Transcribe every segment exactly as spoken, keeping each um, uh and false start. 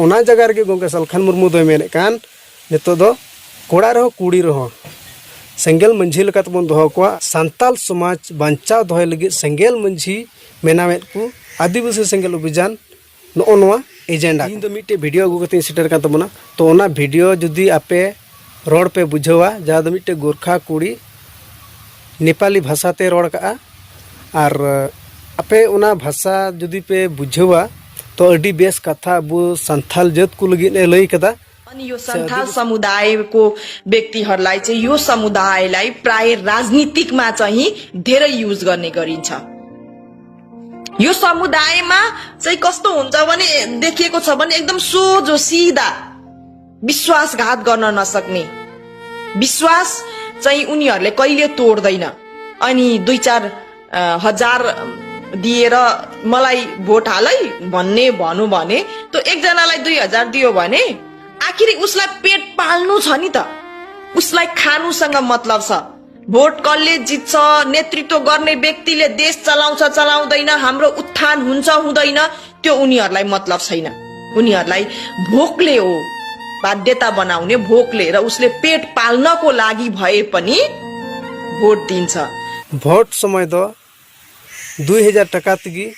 ᱚᱱᱟ ᱡᱟᱭᱜᱟ ᱨᱮᱜᱮ ᱜᱚᱢᱠᱮ ᱥᱟᱞᱠᱷᱟᱱ ᱢᱩᱨᱢᱩ ᱫᱚᱭ ᱢᱮᱱᱮᱫ ᱠᱟᱱ, ᱱᱤᱛᱚᱜ ᱫᱚ ᱠᱚᱲᱟ ᱨᱮᱦᱚᱸ ᱠᱩᱲᱤ ᱨᱮᱦᱚᱸ ᱥᱮᱸᱜᱮᱞ ᱢᱟᱹᱡᱷᱤ ᱞᱮᱠᱟ ᱛᱮᱵᱚᱱ ᱫᱚᱦᱚ ᱠᱚᱣᱟ᱾ ᱥᱟᱱᱛᱟᱞ ᱥᱚᱢᱟᱡᱽ ᱵᱟᱧᱪᱟᱣ ᱫᱚᱦᱚᱭ ᱞᱟᱹᱜᱤᱫ ᱥᱮᱸᱜᱮᱞ ᱢᱟᱹᱡᱷᱤ ᱵᱮᱱᱟᱣᱮᱫ ᱠᱚ ᱟᱹᱫᱤᱵᱟᱹᱥᱤ ᱥᱮᱸᱜᱮᱞ ᱚᱵᱷᱤᱡᱟᱱ, ᱱᱚᱜᱼᱚ ᱱᱚᱣᱟ ᱮᱡᱮᱱᱰᱟ᱾ ᱤᱧ ᱫᱚ ᱢᱤᱫᱴᱮᱡ ᱵᱷᱤᱰᱤᱭᱳ ᱟᱹᱜᱩ ᱠᱟᱛᱮᱧ ᱥᱮᱴᱮᱨ ᱠᱟᱱ ᱛᱟᱵᱚᱱᱟ᱾ ᱛᱚ ᱚᱱᱟ ᱵᱷᱤᱰᱤᱭᱳ ᱡᱩᱫᱤ ᱟᱯᱮ ᱨᱚᱲ ᱯᱮ ᱵᱩᱡᱷᱟᱹᱣᱟ, ᱡᱟᱦᱟᱸ ᱫᱚ ᱢᱤᱫᱴᱮᱡ ᱜᱳᱨᱠᱷᱟ ᱠᱩᱲᱤ ᱱᱮᱯᱟᱞᱤ ᱵᱷᱟᱥᱟ ᱛᱮ ᱨᱚᱲ ᱠᱟᱜᱼᱟ, ᱟᱨ ᱟᱯᱮ ᱚᱱᱟ ᱵᱷᱟᱥᱟ ᱡᱩᱫᱤ ᱯᱮ ᱵᱩᱡᱷᱟᱹᱣᱟ, ᱛᱚ ᱟᱹᱰᱤ ᱵᱮᱥ ᱠᱟᱛᱷᱟ ᱟᱵᱚ ᱥᱟᱱᱛᱷᱟᱞ ᱡᱟᱹᱛ ᱠᱚ ᱞᱟᱹᱜᱤᱫ ᱮ ᱞᱟᱹᱭ ᱠᱟᱫᱟ। अनि यो सन्थाल समुदायको व्यक्तिहरूलाई चाहिँ यो समुदायलाई प्राय राजनीतिकमा चाहिँ धेरै युज गर्ने गरिन्छ। यो समुदायमा चाहिँ कस्तो हुन्छ भने, देखिएको छ भने एकदम सोझो सिधा, विश्वासघात गर्न नसक्ने, विश्वास चाहिँ उनीहरूले कहिले तोड्दैन। अनि दुई चार अ, हजार दिएर मलाई भोट हाल है भन्ने भनौँ भने, त्यो एकजनालाई दुई हजार दियो भने आखिरी उसलाई पेट पाल्नु छ नि त, उसलाई खानुसँग मतलब छ। भोट कसले जित्छ, नेतृत्व गर्ने व्यक्तिले देश चलाउँछ चलाउँदैन, हाम्रो उत्थान हुन्छ हुँदैन, त्यो उनीहरूलाई मतलब छैन। उनीहरूलाई भोकले हो, बाध्यता बनाउने भोकले, र उसले पेट पाल्नको लागि भए पनि भोट दिन्छ। ᱵᱷᱳᱴ ᱥᱚᱢᱚᱭ ᱫᱚ ᱫᱩᱭ ᱦᱟᱡᱟᱨ ᱴᱟᱠᱟ ᱛᱮᱜᱮ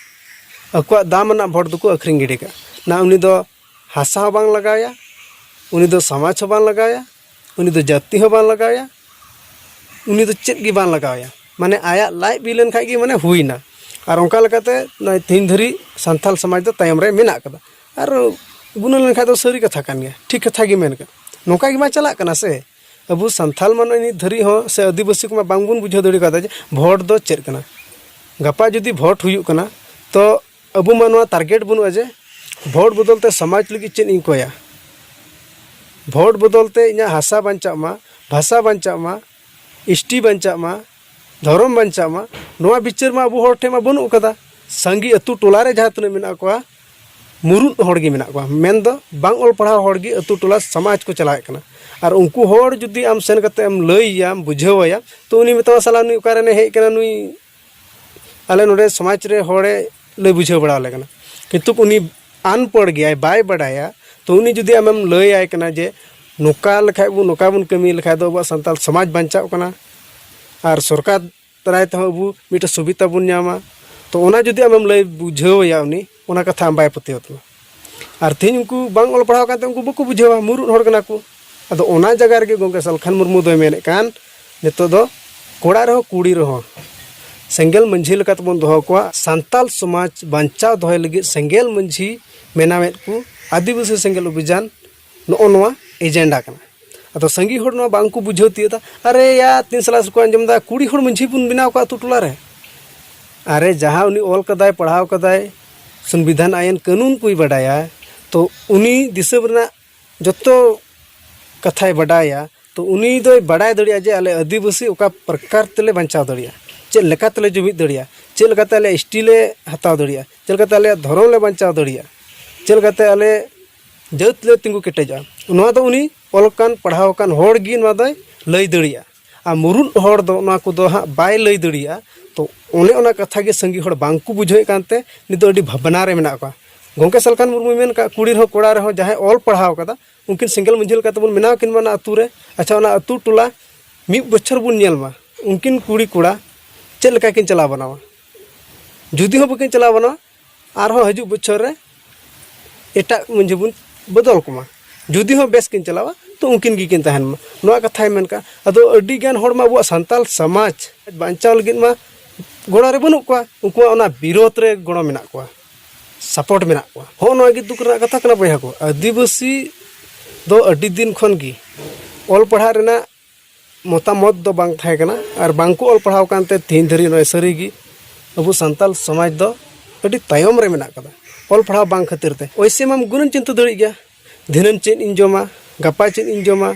ᱟᱠᱚᱣᱟᱜ ᱫᱟᱢ ᱟᱱᱟᱜ ᱵᱷᱳᱴ ᱫᱚᱠᱚ ᱟᱹᱠᱷᱨᱤᱧ ᱜᱤᱰᱤ ᱠᱟᱜᱼᱟ᱾ ᱱᱟ ᱩᱱᱤ ᱫᱚ ᱦᱟᱥᱟ ᱦᱚᱸ ᱵᱟᱝ ᱞᱟᱜᱟᱣᱮᱭᱟ, ᱩᱱᱤ ᱫᱚ ᱥᱚᱢᱟᱡᱽ ᱦᱚᱸ ᱵᱟᱝ ᱞᱟᱜᱟᱣᱮᱭᱟ, ᱩᱱᱤ ᱫᱚ ᱡᱟᱹᱛᱤ ᱦᱚᱸ ᱵᱟᱝ ᱞᱟᱜᱟᱣᱮᱭᱟ, ᱩᱱᱤ ᱫᱚ ᱪᱮᱫ ᱜᱮ ᱵᱟᱝ ᱞᱟᱜᱟᱣᱮᱭᱟ᱾ ᱢᱟᱱᱮ ᱟᱭᱟᱜ ᱞᱟᱡ ᱵᱤ ᱞᱮᱱᱠᱷᱟᱡ ᱜᱮ ᱢᱟᱱᱮ ᱦᱩᱭᱱᱟ᱾ ᱟᱨ ᱚᱱᱠᱟ ᱞᱮᱠᱟᱛᱮ ᱱᱚᱜᱼᱚᱭ ᱛᱮᱦᱮᱧ ᱫᱷᱟᱹᱨᱤᱡ ᱥᱟᱱᱛᱟᱞ ᱥᱚᱢᱟᱡᱽ ᱫᱚ ᱛᱟᱭᱚᱢ ᱨᱮ ᱢᱮᱱᱟᱜ ᱠᱟᱫᱟ᱾ ᱟᱨ ᱜᱩᱱᱟᱹᱱ ᱞᱮᱱᱠᱷᱟᱡ ᱫᱚ ᱥᱟᱹᱨᱤ ᱠᱟᱛᱷᱟ ᱠᱟᱱ ᱜᱮᱭᱟ, ᱴᱷᱤᱠ ᱠᱟᱛᱷᱟ ᱜᱮ ᱢᱮᱱ ᱠᱟᱜ᱾ ᱱᱚᱝᱠᱟ ᱜᱮ ᱢᱟ ᱪᱟᱞᱟᱜ ᱠᱟᱱᱟ ᱥᱮ᱾ ᱟᱵᱚ ᱥᱟᱱᱛᱟᱞ ᱢᱟ ᱱᱚᱜᱼᱚᱭ ᱱᱤᱛ ᱫᱷᱟᱹᱨᱤᱡ ᱦᱚᱸ ᱥᱮ ᱟᱹᱫᱤᱵᱟᱹᱥᱤ ᱠᱚᱢᱟ ᱵᱟᱝᱵᱚᱱ ᱵᱩᱡᱷᱟᱹᱣ ᱫᱟᱲᱮ ᱠᱟᱣᱫᱟ ᱡᱮ ᱵᱷᱳᱴ ᱫᱚ ᱪᱮᱫ ᱠᱟᱱᱟ᱾ ᱜᱟᱯᱟ ᱡᱩᱫᱤ ᱵᱷᱳᱴ ᱦᱩᱭᱩᱜ ᱠᱟᱱᱟ, ᱛᱚ ᱟᱵᱚ ᱢᱟ ᱱᱚᱣᱟ ᱴᱟᱨᱜᱮᱴ ᱵᱟᱹᱱᱩᱜᱼᱟ ᱡᱮ ᱵᱷᱳᱴ ᱵᱚᱫᱚᱞ ᱛᱮ ᱥᱚᱢᱟᱡᱽ ᱞᱟᱹᱜᱤᱫ ᱪᱮᱫ ᱤᱧ ᱠᱚᱭᱟ᱾ ᱵᱷᱳᱴ ᱵᱚᱫᱚᱞ ᱛᱮ ᱤᱧᱟᱹᱜ ᱦᱟᱥᱟ ᱵᱟᱧᱪᱟᱜ ᱢᱟ, ᱵᱷᱟᱥᱟ ᱵᱟᱧᱪᱟᱜ ᱢᱟ, ᱮᱥ ᱴᱤ ᱵᱟᱧᱪᱟᱜ ᱢᱟ, ᱫᱷᱚᱨᱚᱢ ᱵᱟᱧᱪᱟᱜ ᱢᱟ, ᱱᱚᱣᱟ ᱵᱤᱪᱟᱹᱨ ᱢᱟ ᱟᱵᱚ ᱦᱚᱲ ᱴᱷᱮᱱ ᱢᱟ ᱵᱟᱹᱱᱩᱜ ᱠᱟᱫᱟ᱾ ᱥᱟᱸᱜᱮ ᱟᱹᱛᱩ ᱴᱚᱞᱟ ᱨᱮ ᱡᱟᱦᱟᱸ ᱛᱤᱱᱟᱹᱜ ᱢᱮᱱᱟᱜ ᱠᱚᱣᱟ, ᱢᱩᱨᱩᱫ ᱦᱚᱲ ᱜᱮ ᱢᱮᱱᱟᱜ ᱠᱚᱣᱟ, ᱢᱮᱱᱫᱚ ᱵᱟᱝ ᱚᱞ ᱯᱟᱲᱦᱟᱣ ᱦᱚᱲ ᱜᱮ ᱟᱹᱛᱩ ᱴᱚᱞᱟ ᱥᱚᱢᱟᱡᱽ ᱠᱚ ᱪᱟᱞᱟᱣᱮᱫ ᱠᱟᱱᱟ᱾ ᱟᱨ ᱩᱱᱠᱩ ᱦᱚᱲ ᱡᱩᱫᱤ ᱟᱢ ᱥᱮᱱ ᱠᱟᱛᱮ ᱮᱢ ᱞᱟᱹᱭ ᱟᱭᱟᱢ, ᱵᱩᱡᱷᱟᱹᱣ ᱟᱭᱟ, ᱛᱚ ᱩᱱᱤ ᱢᱮᱛᱟᱢᱟ, "ᱥᱟᱞᱟ ᱱᱩᱭ ᱚᱠᱟ ᱨᱮᱱᱮ ᱦᱮᱡ ᱠᱟᱱᱟ, ᱱᱩᱭ ᱟᱞᱮ ᱱᱚᱰᱮ ᱥᱚᱢᱟᱡᱽ ᱨᱮ ᱦᱚᱲᱮ ᱞᱟᱹᱭ ᱵᱩᱡᱷᱟᱹᱣ ᱵᱟᱲᱟ ᱟᱞᱮ ᱠᱟᱱᱟ, ᱠᱤᱱᱛᱩ ᱩᱱᱤ ᱟᱱᱯᱚᱲ ᱜᱮᱭᱟᱭ, ᱵᱟᱭ ᱵᱟᱰᱟᱭᱟ, ᱛᱚ ᱩᱱᱤ ᱡᱩᱫᱤ ᱟᱢᱮᱢ ᱞᱟᱹᱭᱟᱭ ᱠᱟᱱᱟ ᱡᱮ ᱱᱚᱝᱠᱟ ᱞᱮᱠᱷᱟᱡ ᱵᱚ, ᱱᱚᱝᱠᱟ ᱵᱚᱱ ᱠᱟᱹᱢᱤ ᱞᱮᱠᱷᱟᱡ ᱫᱚ ᱟᱵᱚᱣᱟᱜ ᱥᱟᱱᱛᱟᱲ ᱥᱚᱢᱟᱡᱽ ᱵᱟᱧᱪᱟᱜ ᱠᱟᱱᱟ ᱟᱨ ᱥᱚᱨᱠᱟᱨ ᱫᱟᱨᱟᱭ ᱛᱮᱦᱚᱸ ᱟᱵᱚ ᱢᱤᱫᱴᱮᱱ ᱥᱩᱵᱤᱫᱷᱟ ᱵᱚᱱ ᱧᱟᱢᱟ, ᱛᱚ ᱚᱱᱟ ᱡᱩᱫᱤ ᱟᱢᱮᱢ ᱞᱟᱹᱭ ᱵᱩᱡᱷᱟᱹᱣ ᱟᱭᱟ ᱩᱱᱤ, ᱚᱱᱟ ᱠᱟᱛᱷᱟ ᱟᱢ ᱵᱟᱭ ᱯᱟᱹᱛᱭᱟᱹᱣ ᱛᱟᱢᱟ᱾ ᱟᱨ ᱛᱮᱦᱮᱧ ᱩᱱᱠᱩ ᱵᱟᱝ ᱚᱞ ᱯᱟᱲᱦᱟᱣ ᱠᱟᱱᱛᱮ ᱩᱱᱠᱩ ᱵᱟᱠᱚ ᱵᱩᱡᱷᱟᱹᱣᱟ, ᱢᱩᱨᱩᱫ ᱦᱚᱲ ᱠᱟᱱᱟ ᱠᱚ᱾ ᱟᱫᱚ ᱚᱱᱟ ᱡᱟᱭᱜᱟ ᱨᱮᱜᱮ ᱜᱚᱢᱠᱮ ᱥᱟᱞᱠᱷᱟᱱ ᱢᱩᱨᱢᱩ ᱫᱚᱭ ᱢᱮᱱᱮᱫ ᱠᱟᱱ, ᱱᱤᱛᱚᱜ ᱫᱚ ᱠᱚᱲᱟ ᱨᱮᱦᱚᱸ ᱠᱩᱲᱤ ᱨᱮᱦᱚᱸ ᱥᱮᱸᱜᱮᱞ ᱢᱟᱹᱡᱷᱤ ᱞᱮᱠᱟ ᱛᱮᱵᱚᱱ ᱫᱚᱦᱚ ᱠᱚᱣᱟ᱾ ᱥᱟᱱᱛᱟᱞ ᱥᱚᱢᱟᱡᱽ ᱵᱟᱧᱪᱟᱣ ᱫᱚᱦᱚᱭ ᱞᱟᱹᱜᱤᱫ ᱥᱮᱸᱜᱮᱞ ᱢᱟᱹᱡᱷᱤ ᱵᱮᱱᱟᱣᱮᱫ ᱠᱚ ᱟᱹᱫᱤᱵᱟᱹᱥᱤ ᱥᱮᱸᱜᱮᱞ ᱚᱵᱷᱤᱡᱟᱱ, ᱱᱚᱜᱼᱚ ᱱᱚᱣᱟ ᱮᱡᱮᱱᱰᱟ ᱠᱟᱱᱟ᱾ ᱟᱫᱚ ᱥᱟᱸᱜᱮ ᱦᱚᱲ ᱱᱚᱣᱟ ᱵᱟᱝ ᱠᱚ ᱵᱩᱡᱷᱟᱹᱣ ᱛᱤᱭᱳᱜ ᱮᱫᱟ᱾ ᱟᱨᱮ ᱭᱟ, ᱛᱤᱱ ᱥᱟᱞᱟ ᱥᱮ ᱠᱚ ᱟᱸᱡᱚᱢ ᱮᱫᱟ, ᱠᱩᱲᱤ ᱦᱚᱲ ᱢᱟᱹᱡᱷᱤ ᱵᱚᱱ ᱵᱮᱱᱟᱣ ᱠᱚᱣᱟ ᱟᱹᱛᱩ ᱴᱚᱞᱟ ᱨᱮ᱾ ᱟᱨᱮ, ᱡᱟᱦᱟᱸ ᱩᱱᱤ ᱚᱞ ᱠᱟᱫᱟᱭ, ᱯᱟᱲᱦᱟᱣ ᱠᱟᱫᱟᱭ, ᱥᱚᱝᱵᱤᱫᱷᱟᱱ ᱟᱭᱤᱱ ᱠᱟᱹᱱᱩᱱ ᱠᱚᱭ ᱵᱟᱰᱟᱭᱟ, ᱛᱚ ᱩᱱᱤ ᱫᱤᱥᱚᱢ ᱨᱮᱱᱟᱜ ᱡᱚᱛᱚ ᱠᱟᱛᱷᱟᱭ ᱵᱟᱰᱟᱭᱟ, ᱛᱚ ᱩᱱᱤ ᱫᱚᱭ ᱵᱟᱰᱟᱭ ᱫᱟᱲᱮᱭᱟᱜᱼᱟ ᱡᱮ ᱟᱞᱮ ᱟᱹᱫᱤᱵᱟᱹᱥᱤ ᱚᱠᱟ ᱯᱨᱚᱠᱟᱨ ᱛᱮᱞᱮ ᱵᱟᱧᱪᱟᱣ ᱫᱟᱲᱮᱭᱟᱜᱼᱟ, ᱪᱮᱫ ᱞᱮᱠᱟ ᱛᱮᱞᱮ ᱡᱩᱢᱤᱫ ᱫᱟᱲᱮᱭᱟᱜᱼᱟ, ᱪᱮᱫ ᱞᱮᱠᱟᱛᱮ ᱟᱞᱮ ᱮᱥ ᱴᱤ ᱞᱮ ᱦᱟᱛᱟᱣ ᱫᱟᱲᱮᱭᱟᱜᱼᱟ, ᱪᱮᱫ ᱞᱮᱠᱟᱛᱮ ᱟᱞᱮᱭᱟᱜ ᱫᱷᱚᱨᱚᱢ ᱞᱮ ᱵᱟᱧᱪᱟᱣ ᱫᱟᱲᱮᱭᱟᱜᱼᱟ, ᱪᱮᱫ ᱞᱮᱠᱟᱛᱮ ᱟᱞᱮ ᱡᱟᱹᱛ ᱞᱮ ᱛᱤᱸᱜᱩ ᱠᱮᱴᱮᱡᱚᱜᱼᱟ᱾ ᱱᱚᱣᱟ ᱫᱚ ᱩᱱᱤ ᱚᱞ ᱠᱟᱱ, ᱯᱟᱲᱦᱟᱣ ᱟᱠᱟᱱ ᱦᱚᱲ ᱜᱮ ᱱᱚᱣᱟ ᱫᱚᱭ ᱞᱟᱹᱭ ᱫᱟᱲᱮᱭᱟᱜᱼᱟ᱾ ᱟᱨ ᱢᱩᱨᱩᱫ ᱦᱚᱲ ᱫᱚ ᱱᱚᱣᱟ ᱠᱚᱫᱚ ᱦᱟᱸᱜ ᱵᱟᱭ ᱞᱟᱹᱭ ᱫᱟᱲᱮᱭᱟᱜᱼᱟ᱾ ᱛᱚ ᱚᱱᱮ ᱚᱱᱟ ᱠᱟᱛᱷᱟ ᱜᱮ ᱥᱟᱸᱜᱮ ᱦᱚᱲ ᱵᱟᱝ ᱠᱚ ᱵᱩᱡᱷᱟᱹᱣᱮᱫ ᱠᱟᱱᱛᱮ ᱱᱤᱛ ᱫᱚ ᱟᱹᱰᱤ ᱵᱷᱟᱵᱽᱱᱟ ᱨᱮ ᱢᱮᱱᱟᱜ ᱠᱚᱣᱟ᱾ ᱜᱚᱢᱠᱮ ᱥᱟᱞᱠᱷᱟᱱ ᱢᱩᱨᱢᱩᱭ ᱢᱮᱱ ᱠᱟᱜ, ᱠᱩᱲᱤ ᱨᱮᱦᱚᱸ ᱠᱚᱲᱟ ᱨᱮᱦᱚᱸ ᱡᱟᱦᱟᱸᱭ ᱚᱞ ᱯᱟᱲᱦᱟᱣ ᱠᱟᱫᱟ, ᱩᱱᱠᱤᱱ ᱥᱮᱸᱜᱮᱞ ᱢᱟᱹᱡᱷᱤ ᱞᱮᱠᱟ ᱛᱮᱵᱚᱱ ᱵᱮᱱᱟᱣ ᱠᱤᱱ ᱢᱟ ᱚᱱᱟ ᱟᱹᱛᱩ ᱨᱮ᱾ ᱟᱪᱪᱷᱟ, ᱚᱱᱟ ᱟᱹᱛᱩ ᱴᱚᱞᱟ ᱢᱤᱫ ᱵᱚᱪᱷᱚᱨ ᱵᱚᱱ ᱧᱮᱞ ᱢᱟ, ᱩᱱᱠᱤᱱ ᱠᱩᱲᱤ ᱠᱚᱲᱟ ᱪᱮᱫ ᱞᱮᱠᱟ ᱠᱤᱱ ᱪᱟᱞᱟᱣ ᱵᱟᱱᱟᱣᱟ᱾ ᱡᱩᱫᱤ ᱦᱚᱸ ᱵᱟᱹᱠᱤᱱ ᱪᱟᱞᱟᱣ ᱵᱟᱱᱟᱣᱟ, ᱟᱨᱦᱚᱸ ᱦᱤᱡᱩᱜ ᱵᱚᱪᱷᱚᱨ ᱨᱮ ᱮᱴᱟᱜ ᱢᱟᱹᱡᱷᱤ ᱵᱚᱱ ᱵᱚᱫᱚᱞ ᱠᱚᱢᱟ᱾ ᱡᱩᱫᱤ ᱦᱚᱸ ᱵᱮᱥ ᱠᱤᱱ ᱪᱟᱞᱟᱣᱟ, ᱛᱚ ᱩᱱᱠᱤᱱ ᱜᱮᱠᱤᱱ ᱛᱟᱦᱮᱱ ᱢᱟ, ᱱᱚᱣᱟ ᱠᱟᱛᱷᱟᱭ ᱢᱮᱱ ᱠᱟᱜᱼᱟ᱾ ᱟᱫᱚ ᱟᱹᱰᱤ ᱜᱟᱱ ᱦᱚᱲ ᱢᱟ ᱟᱵᱚᱣᱟᱜ ᱥᱟᱱᱛᱟᱞ ᱥᱚᱢᱟᱡᱽ ᱵᱟᱧᱪᱟᱣ ᱞᱟᱹᱜᱤᱫ ᱢᱟ ᱜᱚᱲᱚ ᱨᱮ ᱵᱟᱹᱱᱩᱜ ᱠᱚᱣᱟ, ᱩᱱᱠᱩᱣᱟᱜ ᱚᱱᱟ ᱵᱤᱨᱳᱫᱷ ᱨᱮ ᱜᱚᱲᱚ ᱢᱮᱱᱟᱜ ᱠᱚᱣᱟ, ᱥᱟᱯᱳᱨᱴ ᱢᱮᱱᱟᱜ ᱠᱚᱣᱟ᱾ ᱦᱚᱸᱜᱼᱚ ᱱᱚᱣᱟ ᱜᱮ ᱫᱩᱠ ᱨᱮᱱᱟᱜ ᱠᱟᱛᱷᱟ ᱠᱟᱱᱟ ᱵᱚᱭᱦᱟ ᱠᱚ᱾ ᱟᱹᱫᱤᱵᱟᱹᱥᱤ ᱫᱚ ᱟᱹᱰᱤ ᱫᱤᱱ ᱠᱷᱚᱱ ᱜᱮ ᱚᱞ ᱯᱟᱲᱦᱟᱜ ᱨᱮᱱᱟᱜ ᱢᱚᱛᱟᱢᱚᱛ ᱫᱚ ᱵᱟᱝ ᱛᱟᱦᱮᱸ ᱠᱟᱱᱟ, ᱟᱨ ᱵᱟᱝ ᱠᱚ ᱚᱞ ᱯᱟᱲᱦᱟᱣ ᱠᱟᱱᱛᱮ ᱛᱮᱦᱮᱧ ᱫᱷᱟᱹᱨᱤᱡ ᱱᱚᱜᱼᱚᱭ ᱥᱟᱹᱨᱤ ᱜᱮ ᱟᱵᱚ ᱥᱟᱱᱛᱟᱞ ᱥᱚᱢᱟᱡᱽ ᱫᱚ ᱟᱹᱰᱤ ᱛᱟᱭᱚᱢ ᱨᱮ ᱢᱮᱱᱟᱜ ᱠᱟᱫᱟ ᱚᱞ ᱯᱟᱲᱦᱟᱣ ᱵᱟᱝ ᱠᱷᱟᱹᱛᱤᱨ ᱛᱮ᱾ ᱳᱭᱥᱮ ᱢᱟᱢ ᱜᱩᱱᱟᱹᱱ ᱪᱤᱱᱛᱟᱹ ᱫᱟᱲᱮᱭᱟᱜ ᱜᱮᱭᱟ, ᱫᱷᱤᱱᱟᱹᱱ ᱪᱮᱫ ᱤᱧ ᱡᱚᱢᱟ, ᱜᱟᱯᱟ ᱪᱮᱫ ᱤᱧ ᱡᱚᱢᱟ,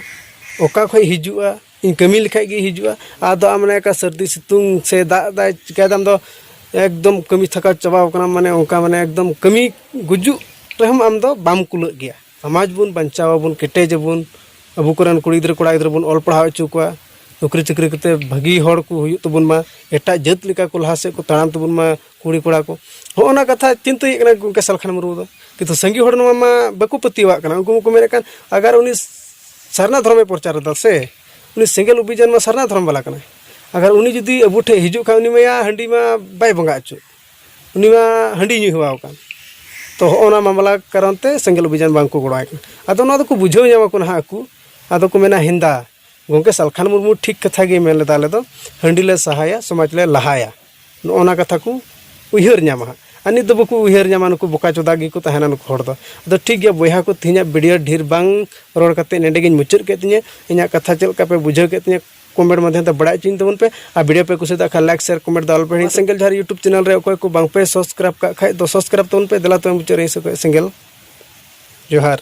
ᱚᱠᱟ ᱠᱷᱚᱡ ᱦᱤᱡᱩᱜᱼᱟ, ᱤᱧ ᱠᱟᱹᱢᱤ ᱞᱮᱠᱷᱟᱡ ᱜᱮ ᱦᱤᱡᱩᱜᱼᱟ᱾ ᱟᱫᱚ ᱟᱢ ᱚᱱᱮ ᱚᱱᱠᱟ ᱥᱟᱹᱨᱫᱤ ᱥᱤᱛᱩᱝ ᱥᱮ ᱫᱟᱜ ᱫᱟᱭ ᱪᱤᱠᱟᱹᱭ ᱫᱟᱢ ᱫᱚ ᱮᱠᱫᱚᱢ ᱠᱟᱹᱢᱤ ᱛᱷᱟᱠᱟᱣ ᱪᱟᱵᱟᱣ ᱠᱟᱱᱟ, ᱢᱟᱱᱮ ᱚᱱᱠᱟ, ᱢᱟᱱᱮ ᱮᱠᱫᱚᱢ ᱠᱟᱹᱢᱤ ᱜᱩᱡᱩᱜ ᱨᱮᱦᱚᱸ ᱟᱢ ᱫᱚ ᱵᱟᱢ ᱠᱩᱞᱟᱹᱜ ᱜᱮᱭᱟ᱾ ᱥᱚᱢᱟᱡᱽ ᱵᱚᱱ ᱵᱟᱧᱪᱟᱣ ᱟᱵᱚᱱ, ᱠᱮᱴᱮᱡ ᱟᱵᱚᱱ, ᱟᱵᱚ ᱠᱚᱨᱮᱱ ᱠᱩᱲᱤ ᱜᱤᱫᱽᱨᱟᱹ ᱠᱚᱲᱟ ᱜᱤᱫᱽᱨᱟᱹ ᱵᱚᱱ ᱚᱞ ᱯᱟᱲᱦᱟᱣ ᱦᱚᱪᱚ ᱠᱚᱣᱟ, ᱱᱚᱠᱨᱤ ᱪᱟᱹᱠᱨᱤ ᱠᱟᱛᱮ ᱵᱷᱟᱹᱜᱤ ᱦᱚᱲ ᱠᱚ ᱦᱩᱭᱩᱜ ᱛᱟᱵᱚᱱ ᱢᱟ, ᱮᱴᱟᱜ ᱡᱟᱹᱛ ᱞᱮᱠᱟ ᱠᱚ ᱞᱟᱦᱟ ᱥᱮᱫ ᱠᱚ ᱛᱟᱲᱟᱢ ᱛᱟᱵᱚᱱ ᱢᱟ ᱠᱩᱲᱤ ᱠᱚᱲᱟ ᱠᱚ᱾ ᱦᱚᱸᱜᱼᱚ ᱱᱟ ᱠᱟᱛᱷᱟ ᱪᱤᱱᱛᱟᱹᱭᱮᱫ ᱠᱟᱱᱟ ᱜᱚᱢᱠᱮ ᱥᱟᱞᱠᱷᱟᱱ ᱢᱩᱨᱢᱩ ᱫᱚ᱾ ᱠᱤᱱᱛᱩ ᱥᱟᱸᱜᱮ ᱦᱚᱲ ᱱᱚᱣᱟ ᱢᱟ ᱵᱟᱠᱚ ᱯᱟᱹᱛᱭᱟᱹᱣᱟᱜ ᱠᱟᱱᱟ᱾ ᱩᱱᱠᱩ ᱢᱟᱠᱚ ᱢᱮᱱᱮᱫ ᱠᱟᱱ, ᱟᱜᱟᱨ ᱩᱱᱤ ᱥᱟᱨᱱᱟ ᱫᱷᱚᱨᱚᱢᱮ ᱯᱨᱚᱪᱟᱨ ᱮᱫᱟ ᱥᱮ, ᱩᱱᱤ ᱥᱮᱸᱜᱮᱞ ᱚᱵᱷᱤᱡᱟᱱ ᱢᱟ ᱥᱟᱨᱱᱟ ᱫᱷᱚᱨᱚᱢ ᱵᱟᱞᱟ ᱠᱟᱱᱟᱭ᱾ ᱟᱜᱟᱨ ᱩᱱᱤ ᱡᱩᱫᱤ ᱟᱵᱚ ᱴᱷᱮᱱ ᱦᱤᱡᱩᱜ ᱠᱷᱟᱱ, ᱩᱱᱤ ᱢᱟᱭᱟ ᱦᱟᱺᱰᱤ ᱢᱟ ᱵᱟᱭ ᱵᱚᱸᱜᱟ ᱦᱚᱪᱚ, ᱩᱱᱤ ᱢᱟ ᱦᱟᱺᱰᱤ ᱧᱩᱭ ᱦᱮᱣᱟ ᱟᱠᱟᱱ᱾ ᱛᱚ, ᱦᱚᱸᱜᱼᱚ ᱱᱟ ᱢᱟᱢᱞᱟ ᱠᱟᱨᱚᱱ ᱛᱮ ᱥᱮᱸᱜᱮᱞ ᱚᱵᱷᱤᱡᱟᱱ ᱵᱟᱝ ᱠᱚ ᱜᱚᱲᱚᱣᱟᱭ ᱠᱟᱱᱟ᱾ ᱟᱫᱚ ᱱᱚᱣᱟ ᱫᱚᱠᱚ ᱵᱩᱡᱷᱟᱹᱣ ᱧᱟᱢᱟ ᱠᱚ ᱱᱟᱦᱟᱜ ᱟᱠᱚ᱾ ᱟᱫᱚ ᱠᱚ ᱢᱮᱱᱟ, ᱦᱮᱸᱫᱟ, ᱜᱚᱢᱠᱮ ᱥᱟᱞᱠᱷᱟᱱ ᱢᱩᱨᱢᱩ ᱴᱷᱤᱠ ᱠᱟᱛᱷᱟ ᱜᱮ ᱢᱮᱱ ᱞᱮᱫᱟ, "ᱟᱞᱮ ᱫᱚ ᱦᱟᱺᱰᱤ ᱞᱮ ᱥᱟᱦᱟᱭᱟ, ᱥᱚᱢᱟᱡᱽ ᱞᱮ ᱞᱟᱦᱟᱭᱟ", ᱱᱚᱜᱼᱚ ᱱᱟ ᱠᱟᱛᱷᱟ ᱠᱚ ᱩᱭᱦᱟᱹᱨ ᱧᱟᱢᱟ ᱦᱟᱸᱜ᱾ ᱟᱨ ᱱᱤᱛ ᱫᱚ ᱵᱟᱠᱚ ᱩᱭᱦᱟᱹᱨ ᱧᱟᱢᱟ, ᱱᱩᱠᱩ ᱵᱚᱠᱟ ᱪᱚᱫᱟ ᱜᱮᱠᱚ ᱛᱟᱦᱮᱱᱟ ᱱᱩᱠᱩ ᱦᱚᱲ ᱫᱚ᱾ ᱟᱫᱚ ᱴᱷᱤᱠ ᱜᱮᱭᱟ ᱵᱚᱭᱦᱟ ᱠᱚ, ᱛᱮᱦᱮᱧᱟᱜ ᱵᱷᱤᱰᱤᱭᱳ ᱰᱷᱮᱨ ᱵᱟᱝ ᱨᱚᱲ ᱠᱟᱛᱮ ᱱᱚᱸᱰᱮ ᱜᱤᱧ ᱢᱩᱪᱟᱹᱫ ᱠᱮᱫ ᱛᱤᱧᱟᱹ᱾ ᱤᱧᱟᱹᱜ ᱠᱟᱛᱷᱟ ᱪᱮᱫ ᱞᱮᱠᱟ ᱯᱮ ᱵᱩᱡᱷᱟᱹᱣ ᱠᱮᱫ ᱛᱤᱧᱟᱹ, ᱠᱚᱢᱮᱱᱴ ᱢᱟᱫᱽᱫᱷᱚᱢ ᱛᱮ ᱵᱟᱲᱟᱭ ᱦᱚᱪᱚᱧ ᱛᱟᱵᱚᱱ ᱯᱮ᱾ ᱟᱨ ᱵᱷᱤᱰᱤᱭᱳ ᱯᱮ ᱠᱩᱥᱤᱭᱟᱫᱟ ᱠᱷᱟᱱ ᱞᱟᱭᱤᱠ, ᱥᱮᱭᱟᱨ, ᱠᱚᱢᱮᱱᱴ ᱫᱚ ᱟᱞᱚ ᱯᱮ ᱦᱤᱲᱤᱧᱟ᱾ ᱥᱮᱸᱜᱮᱞ ᱡᱷᱟᱨ YouTube ᱪᱮᱱᱮᱞ ᱨᱮ ᱚᱠᱚᱭ ᱠᱚ ᱵᱟᱝ ᱯᱮ ᱥᱟᱵᱥᱠᱨᱟᱭᱤᱵ ᱠᱟᱜ ᱠᱷᱟᱡ ᱫᱚ ᱥᱟᱵᱥᱠᱨᱟᱭᱤᱵ ᱛᱟᱵᱚᱱ ᱯᱮ᱾ ᱫᱮᱞᱟ ᱛᱚᱵᱮ ᱢᱩᱪᱟᱹᱫ ᱨᱮ ᱤᱧ ᱥᱮᱫ ᱠᱷᱚᱱ ᱥᱮᱸᱜᱮᱞ ᱡᱚᱦᱟᱨ᱾